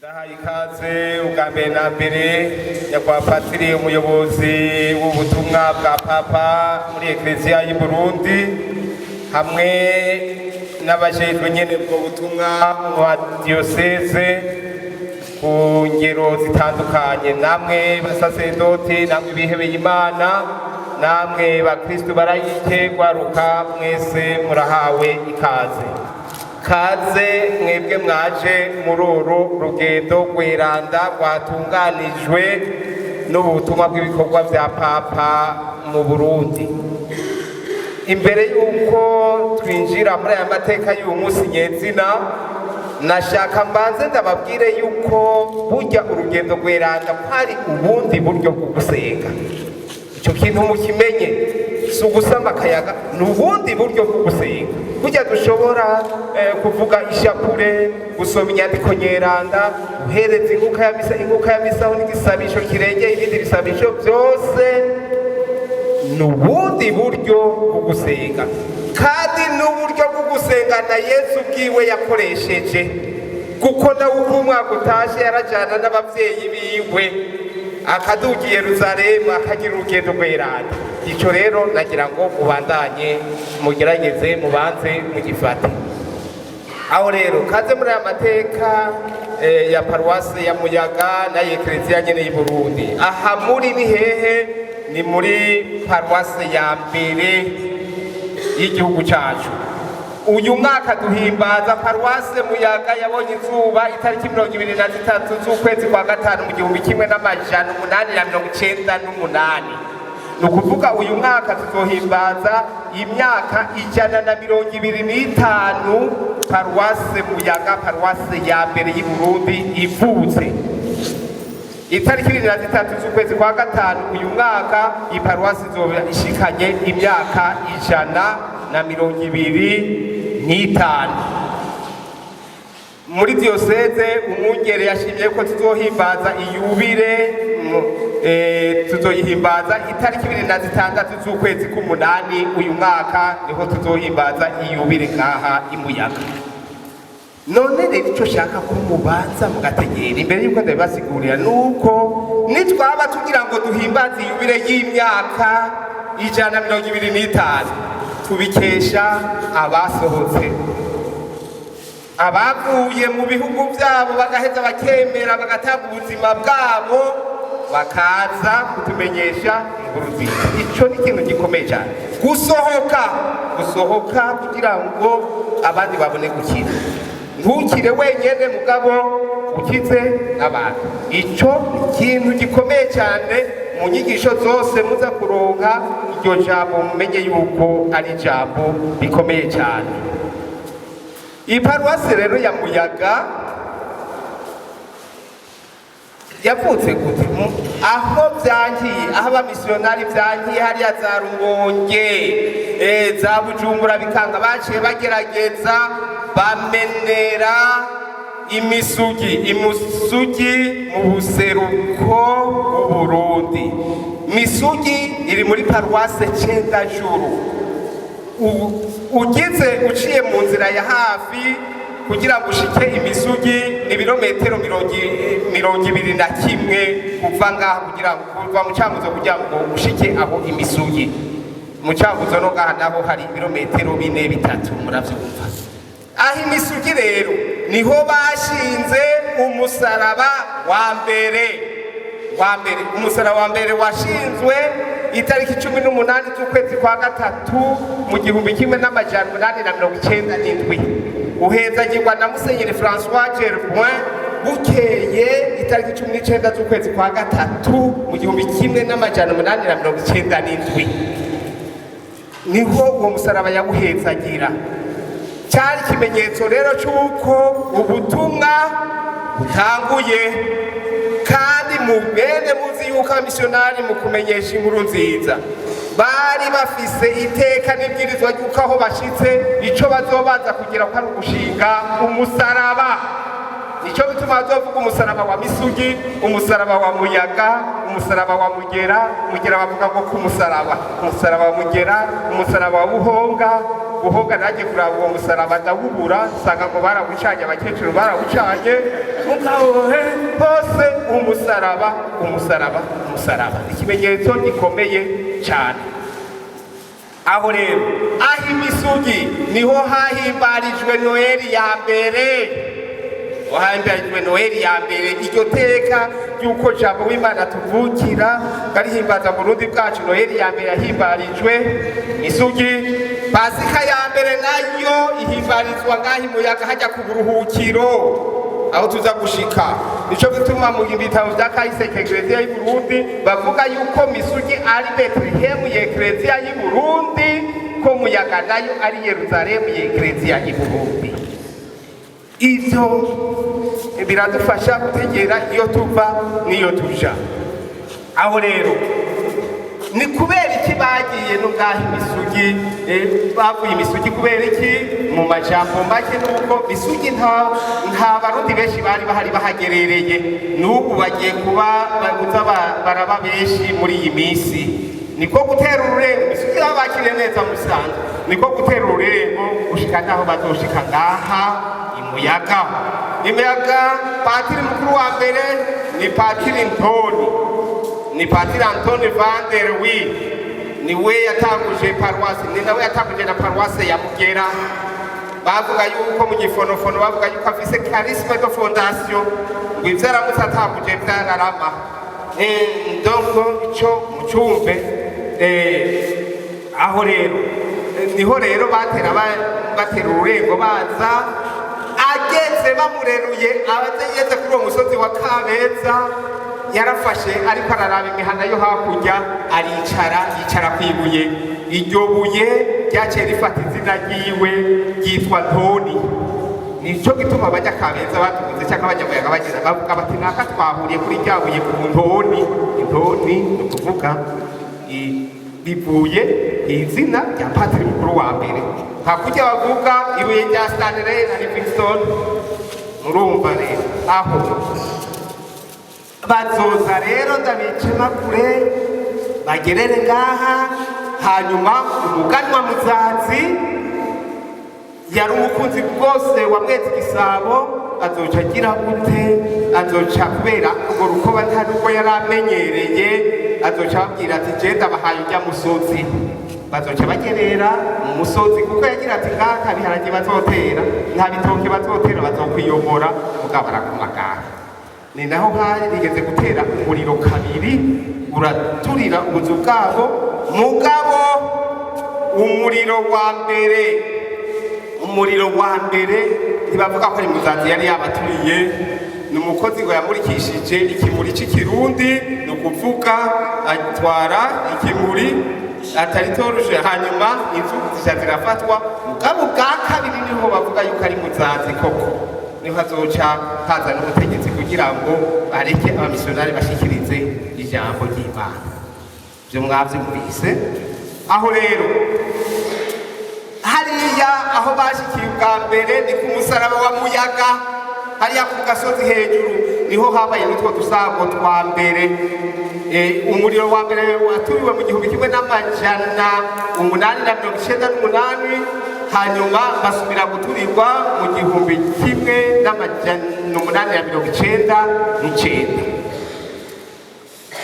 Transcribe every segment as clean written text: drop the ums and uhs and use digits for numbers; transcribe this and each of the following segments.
Ndahaye ikaze ubwa mbere na mbere nyakubahwa patiri, umuyobozi w'ubutumwa bwa Papa muri Ekleziya y'u Burundi, hamwe n'abajejwe nyene ubwo butumwa mu diyoseze ku ngero zitandukanye, namwe basaserdoti, namwe bihebeye Imana, namwe bakristu barayike, gwaruka, mwese murahawe ikaze. Kaze mwebwe mwaje muri uru rugendo rweranda rwatunganijwe n'ubutumwa bw'ibikorwa vya Papa mu Burundi. Imbere y'uko twinjira muri aya mateka y'uyu munsi nyezina, nashaka mbanze ndababwire yuko burya urugendo rweranda ko hari ubundi buryo bwo gusenga. Icyo kintu mukimenye, si ugusama akayaga, ni ubundi buryo bwo gusenga. Burya dushobora kuvuga ishapure, gusoma inyandiko nyeranda, guhereza inkuka ya misa. Inkuka ya misa n'igisabisho kirengeye ibindi bisabisho byose. Ni ubundi buryo bwo gusenga, kandi n'uburyo bwo gusenga na Yesu bwiwe yakoresheje, kuko nawe uko umwaka utashe yarajyana n'ababyeyi biwe, akaduga i Yeruzalemu, akagira urugendo rweranda. Icyo rero nagira ngo mubandanye mugerageze mubanze mugifate. Aho rero kaze muri aya mateka ya paruwasi ya Muyaga na Ekleziya nyene y'u Burundi. Aha muri ni hehe? Ni muri paruwasi ya mbere y'igihugu cyacu. Uyu mwaka duhimbaza paruwase Muyaga yabonye izuba itariki 23 z'ukwezi kwa gatanu mu 1898. Ni ukuvuga uyu mwaka tuzohimbaza imyaka 125 paruwase Muyaga, paruwase ya mbere y'i Burundi, ivutse. Itariki 23 z'ukwezi kwa gatanu uyu mwaka, iyi paruwasi izoba ishikanye imyaka 125. Muri diyoseze, umwungere yashimye ko tuzohimbaza iyubire, tuzoyihimbaza itariki 26 z'ukwezi k'umunani uyu mwaka, niho tuzohimbaza iyubire ngaha imuyaga. None rero icyo shaka ko mubanza mugategera imbere y'uko ndabibasigurira, ni uko nitwaba tugira ngo duhimbaze iyubire y'imyaka 125, tubikesha abasohotse, abavuye mu bihugu byabo, bagaheza bakemera bagatanga ubuzima bwabo, bakaza kutumenyesha inkuru nziza. Icyo ni ikintu gikomeye cyane, gusohoka, gusohoka kugira ngo abandi babone gukira. Ntukire wenyine, mugabo ukize abantu. Icyo ni ikintu gikomeye cyane. Mu nyigisho zose muza kuronka iryo jambo, mumenye yuko ari ijambo rikomeye cyane. Iyi paruwasi rero ya Muyaga yavutse gute? Aho byangiye, aho abamisiyonari byangiye, hariya za Rumonge, za Bujumbura, bikanga, baciye bagerageza bamenera imisugi, imusugi mu buseruko bw'Uburundi. Misugi iri muri paruwase Cendajuru. Ugize uciye mu nzira ya hafi kugira ngo ushike imisugi, ni ibirometero 21 kuva ngaha, kugira ngo kuva mu Cyanguzo kugira ngo ushike aho imisugi. Mu Cyanguzo no ngaha naho hari ibirometero 4, 3, muravyumva. Aho imisugi rero niho bashinze umusaraba wa mbere, wa mbere. Umusaraba wa mbere washinzwe itariki 18 z'ukwezi kwa gatatu mu 1897, uhezagirwa na Musenyeri Francois Gerboin. Bukeye itariki 19 z'ukwezi kwa gatatu mu 1897, niho uwo musaraba yawuhezagira. Cyari ikimenyetso rero cy'uko ubutumwa butanguye. Kandi mu bene muzi yuko abamisiyonari mu kumenyesha inkuru nziza bari bafise iteka n'ibwirizwa ry'uko aho bashitse ico bazobanza kugira ko ari ugushinga umusaraba. Nicyo bituma bazovuga umusaraba wa Misugi, umusaraba wa Muyaga, umusaraba wa Mugera. Mugera bavuga ngo ku musaraba, umusaraba wa Mugera, umusaraba wa Buhonga. Buhoga nagiye kuraba uwo musaraba ndawubura, nsanga ngo barawucanye, abakecuru barawucanye. Mugabo hose umusaraba, umusaraba, umusaraba, ikimenyetso gikomeye cyane. Aho rero, aho imisugi niho hahimbarijwe Noheli ya mbere, wahimbarijwe Noheli ya mbere. Iryo teka ry'uko Jambo w'Imana tuvukira karihimbaza mu Burundi bwacu. Noheli ya mbere yahimbarijwe Misugi. Pasika ya mbere nayo ihimbarizwa ngaho imuyaga, hajya ku buruhukiro aho tuza gushika. Nico gituma mu bitabo vya kahise k'Ekleziya y'u Burundi bavuga yuko Misugi ari Betelehemu y'Ekleziya y'u Burundi, ko Muyaga nayo ari Yeruzalemu y'Ekleziya y'u Burundi. Ivyo biradufasha gutegera iyo tuva n'iyo tuja. Aho rero ni kubera iki bagiye no ngaho imisugi? Bavuye imisugi kubera iki? Mu majambo make, nuko Misugi nta Barundi benshi bari bahari bahagerereye. N'ubu bagiye kuba baguza baraba benshi muri iyi minsi. Niko gutera ururembo Misugi, babakiriye neza musanzwe, niko gutera ururembo gushika naho bazoshika ngaha imuyaga. Imuyaga, patiri mukuru wa mbere ni Patiri Ntoni, ni Patiri Antoni van der Wee. Niwe yatanguje paruwasi, ni nawe yatanguje na paruwasi ya Mugera. Bavuga yuko mu gifonofono bavuga yuko afise charisme de fondation, ngo ivyo aramutse atanguje vyararama. Donc ico mucumve. Aho rero niho rero batera batera ururembo baza. Ageze bamureruye, abageze kuri uwo musozi wa Kabeza, yarafashe ariko araraba imihana yo hakurya, aricara, yicara ku ibuye. Iryo buye ryaciye rifata izina ryiwe, ryitwa Ntoni. Nico gituma Abanyakabeza batuguze cyangwa Abanyamuyaga bagira bavuga bati: "Naka twahuriye kuri rya buye ku Ntoni." Intoni ni ukuvuga rivuye izina rya patiri mukuru wa mbere, hakurya bavuga ibuye rya Stanley na Livingstone. Murumva rero aho bazoza rero, ndabicema kure bagerere ngaha. Hanyuma umuganwa Muzazi yari umukunzi rwose wa Mwezi Gisabo, azoca agira gute? Azoca, kubera urwo rukoba nta nubwo yari amenyereye, azoca ababwira ati: "Je ndabahaye ujya musozi." Bazoca bagerera mu musozi, kuko yagira ati: "Ngaha nta biharage bazotera, nta bitoke bazotera, bazokwiyomora." Mugabo baraguma ngaha. Ni naho hari rigeze gutera umuriro kabiri, uraturira ubuzu bwabo. Mugabo umuriro wa mbere, umuriro wa mbere ntibavuga ko ari Muzazi yari yabaturiye, ni umukozi ngo yamurikishije ikimuri cy'ikirundi, ni ukuvuga atwara ikimuri atari toruje, hanyuma inzu zica zirafatwa. Mugabo bwa kabiri niho bavuga yuko ari Muzazi koko, niho hazoca haza n'ubutegetsi kugira ngo bareke abamisiyonari bashikirize ijambo ry'Imana. Ibyo mwavyumvise. Aho rero hariya aho bashikiye ubwa mbere ni ku musaraba wa Muyaga, hariya ku gasozi hejuru, niho habaye n'utwo dusago twa mbere. Umuriro wa mbere waturiwe mu 1898, hanyuma basubira guturirwa mu 1899.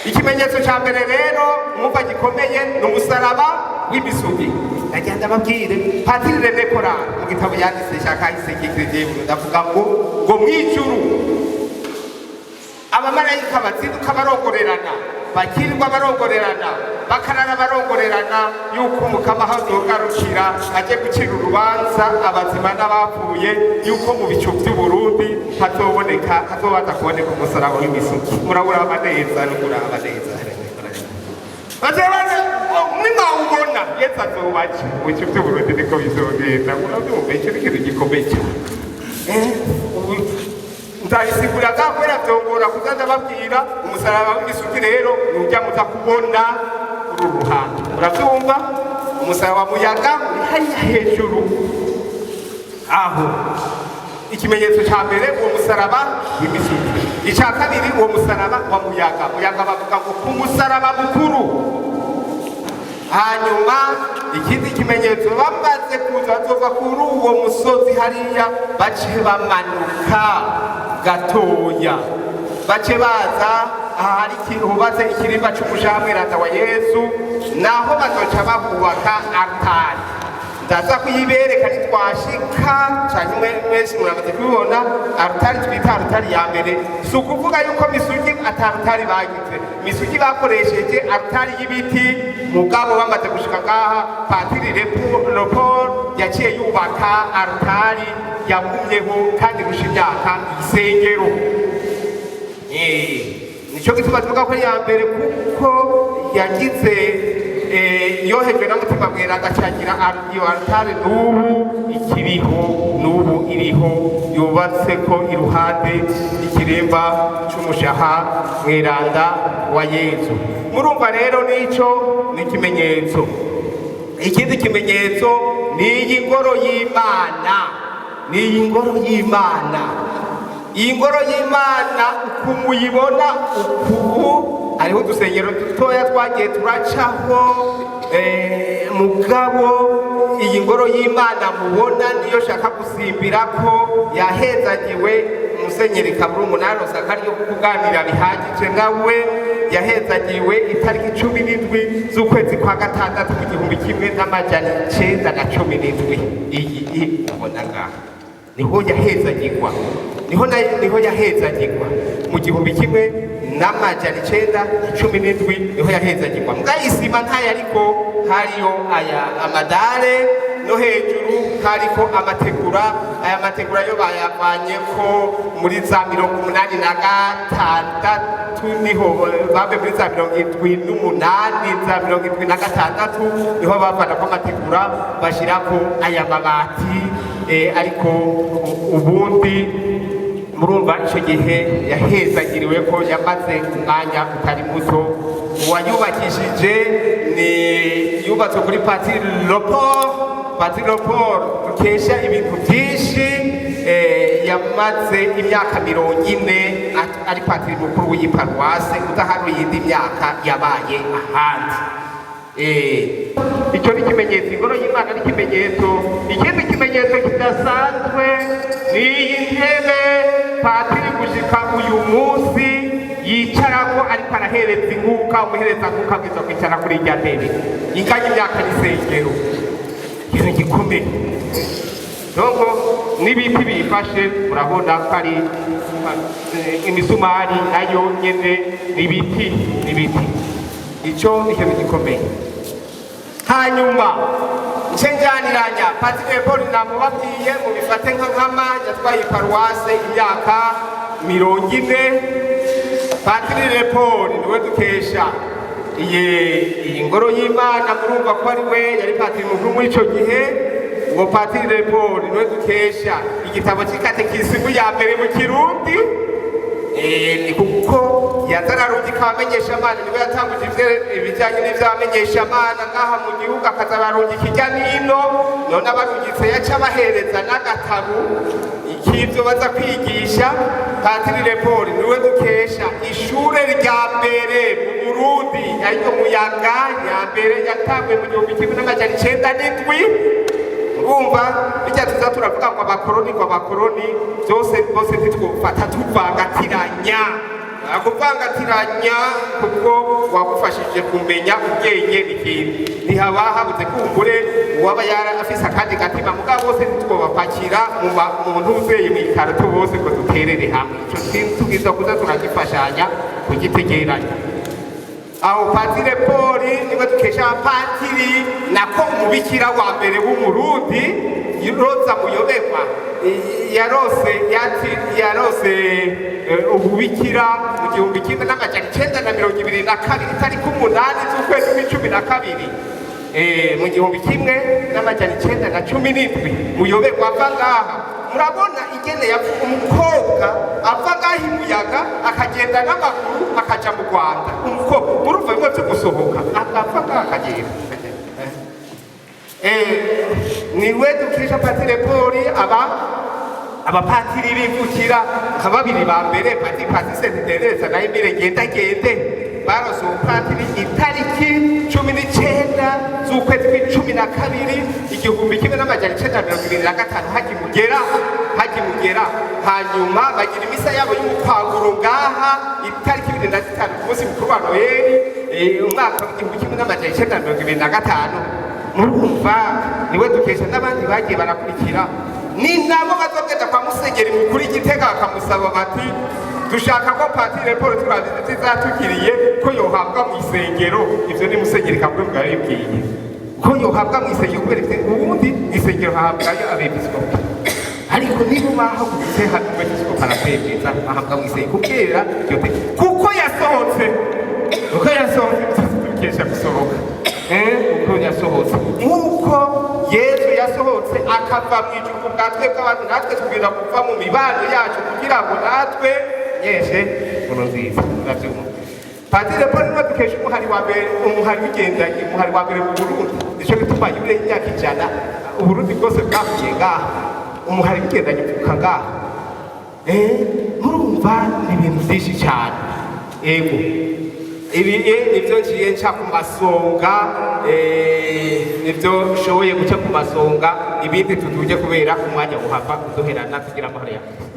Ikimenyetso cya mbere rero mwumva gikomeye ni umusaraba w'imisugi. Ndagenda babwire, Patiri Rene Korari mu gitabo yanditse cya kahise k'Eklezia y'Uburundi avuga ngo mw'ijuru abamarayika bazinduka barongorerana, bakirirwa barongorerana, bakarara barongorerana yuko Umukama aho azogarukira aje gucira urubanza abazima n'abapfuye, yuko mu bicu vy'Uburundi hazoboneka, hazobanza kuboneka umusaraba w'imisugi. Murawuraba neza no kuraba neza, nimwawubona Yesu azobaca mu bicu vy'Uburundi, niko bizogenda. Muravyumva, ico ni ikintu gikomeye cyane. Nzabisigura ngaho kubera vyongora kuza ndababwira. Umusaraba w'imisugi rero nujya muza kubona kuri uru ruhande, muravyumva. Umusaraba wa Muyaga uri hariya hejuru. Aho ikimenyetso ca mbere, uwo musaraba w'imisugi. Ica kabiri, uwo musaraba wa Muyaga. Muyaga bavuga ngo ku musaraba mukuru. Hanyuma Ikindi kimenyetso, bamaze kuza bazova kuri uwo musozi hariya, bace bamanuka gatoya, bace baza aha hari hubatse ikirimba c'umushaha mweranda wa Yesu, naho bazoca bahubaka altari. Ndaza kuyibereka nitwashika, canke mwese muramaze kubibona. Altari twita altari ya mbere, si ukuvuga yuko Misugi ata altari bagize. Misugi bakoresheje altari y'ibiti, mugabo bamaze gushika ngaha, Patiri Lepol yaciye yubaka altari yagumyeho kandi rusha imyaka isengero. Nico gituma tuvuga ko ya mbere, kuko yagize yohejwe na Mutima Mweranda, acagira iyo altare n'ubu ikiriho, n'ubu iriho, yubatse ko iruhande ikirimba c'umushaha mweranda wa Yezu. Murumva rero nico ni ikimenyetso. Ikindi kimenyetso ni iyi ngoro y'Imana, ni iyi ngoro y'Imana. Iyi ngoro y'Imana uku muyibona uku, hariho udusengero dutoya twagiye turacaho, mugabo iyi ngoro y'Imana mubona niyo shaka gusimbira ko yahezagiwe. Musenyeri Kaburungu naronse akaryo ko kuganira bihagije nawe. Yahezagiwe itariki 17 z'ukwezi kwa gatandatu mu 1917. Iyi mubona ngaha niho yahezagirwa, niho yahezagirwa mu 1917, niho yahezagirwa. Mbwa isima ntayo, ariko hariyo aya amadare, no hejuru hariko amategura. Aya mategura yo bayavanye ko muri za 86, niho bave muri za 78, za 76, niho bavana ko amategura bashirako aya mabati. Ariko ubundi murumva icyo gihe yahezagiriwe ko yamaze umwanya utari muto. Uwayubakishije ni yubatswe kuri Patiri Roporo. Patiri Roporo dukesha ibintu byinshi, yamaze imyaka 40 ari patiri mukuru w'iyi paruwase, udaharuye iyindi myaka yabaye ahandi. Icyo ni ikimenyetso, ingoro y'Imana ni ikimenyetso. Ikindi kimenyetso kidasanzwe ni iyi ntebe patiri gushika uyu munsi yicarako ariko arahereza inkuka. Umuhereza nkuka abwirizwa kwicara kuri irya ntebe inganya imyaka n'isengero, ikintu gikomeye. Donc n'ibiti biyifashe urabona ko ari imisumari, nayo nyene n'ibiti, n'ibiti. Icyo ni ikintu gikomeye. Hanyuma nce njyaniranya Patiri Paul, namubabwiye mubifate nka nkama, yatwaye paruwase imyaka 40. Patiri Paul niwe dukesha iyi ngoro y'Imana. Murumva ko ari we yari patiri mukuru muri ico gihe. Uwo Patiri Paul niwe dukesha igitabo c'ikatekisimu ya mbere mu Kirundi. Ni kuko yaza ararungika abamenyeshamana, niwe yatanguje ibijyanye n'ivy'abamenyeshamana ngaha mu gihugu, akaza ararungika irya nino. None abarungitse yaca abahereza n'agatabu k'ivyo baza kwigisha. Patiri Lepori niwe dukesha ishure rya mbere mu Burundi, ariryo Muyaga ya mbere, yatanguye mu 1907. Urumva bijya tuza turavuga ngo abakoroni, ngo abakoroni, byose bose ntitwofata tuvangatiranya, kuvangatiranya, kuko wagufashije kumenya ubwenge n'ikindi ntihaba habuze kumbure uwaba yara afise akandi gatima, mugabo bose ntitwobapakira mu ntuzeye mw'ikarato bose ngo duterere hamwe. Ico kintu tubwirizwa kuza turagifashanya kugitegeranya. Aho Patire Poli niwe dukesha patiri, nako umubikira wa mbere w'Umurundi, Roza Muyoberwa, yarose yarose ububikira mu 1922, itariki 8 z'ukwezi kw'icumi na kabiri, mu 1917. Muyoberwa ava ngaha, murabona ingene yavuga, umukobwa ava ngaha imuyaga akagenda n'amaguru akaja mu Rwanda. Umukobwa, murumva bimwe vyo gusohoka, akava ngaha akagenda. Niwe dukesha Patire Poli aba abapatiri bivukira nka babiri ba mbere, Patiri Pasise Ntidereza na Emile Ngendagende, barose ubupatiri itariki 19. z'ukwezi kw'icumi na kabiri 1975, hakimugera. Hanyuma bagira imisa yabo y'umukwanguro ngaha itariki 25 ku munsi mukuru wa Noheli, umwaka w'1975. Murumva niwe dukesha, n'abandi bagiye barakurikira. Ni nabo bazogenda kwa musenyeri mukuru Igitega bakamusaba bati: "Dushaka ko Patiri Paul tuzatugiriye ko yohabwa mu isengero." Ivyo ni musenyeri Kambwe yabibwiye ko yohabwa mu isengero, kubera ivyo ubundi mu isengero hahabwayo abepiskopi, ariko nibo bahagurutse hano umwepiskopi arakwemeza ahabwa mu isengero kubera iryo tegeko, kuko yasohotse, uko yasohotse tubikesha gusohoka, uko yasohotse, nk'uko Yesu yasohotse akava mu ijuru ku bwa twebwe abantu, natwe tubwira kuva mu mibano yacu kugira ngo natwe nyeshe inkuru nziza. Urabyumva, Padiri Paul niwe dukesha umuhari wa mbere, umuhari w'igendanyi, umuhari wa mbere mu Burundi. Nico gituma yubile y'imyaka 100 Uburundi bwose bwahuye ngaha, umuhari w'igendanyi uvuka ngaha. Murumva ni ibintu byinshi cyane. Ego, ibi nibyo ngiye nca ku masonga, nibyo nshoboye guca ku masonga. Ibindi tutuje kubera umwanya uhava uduherana. Tugira amahoro ya Kristo.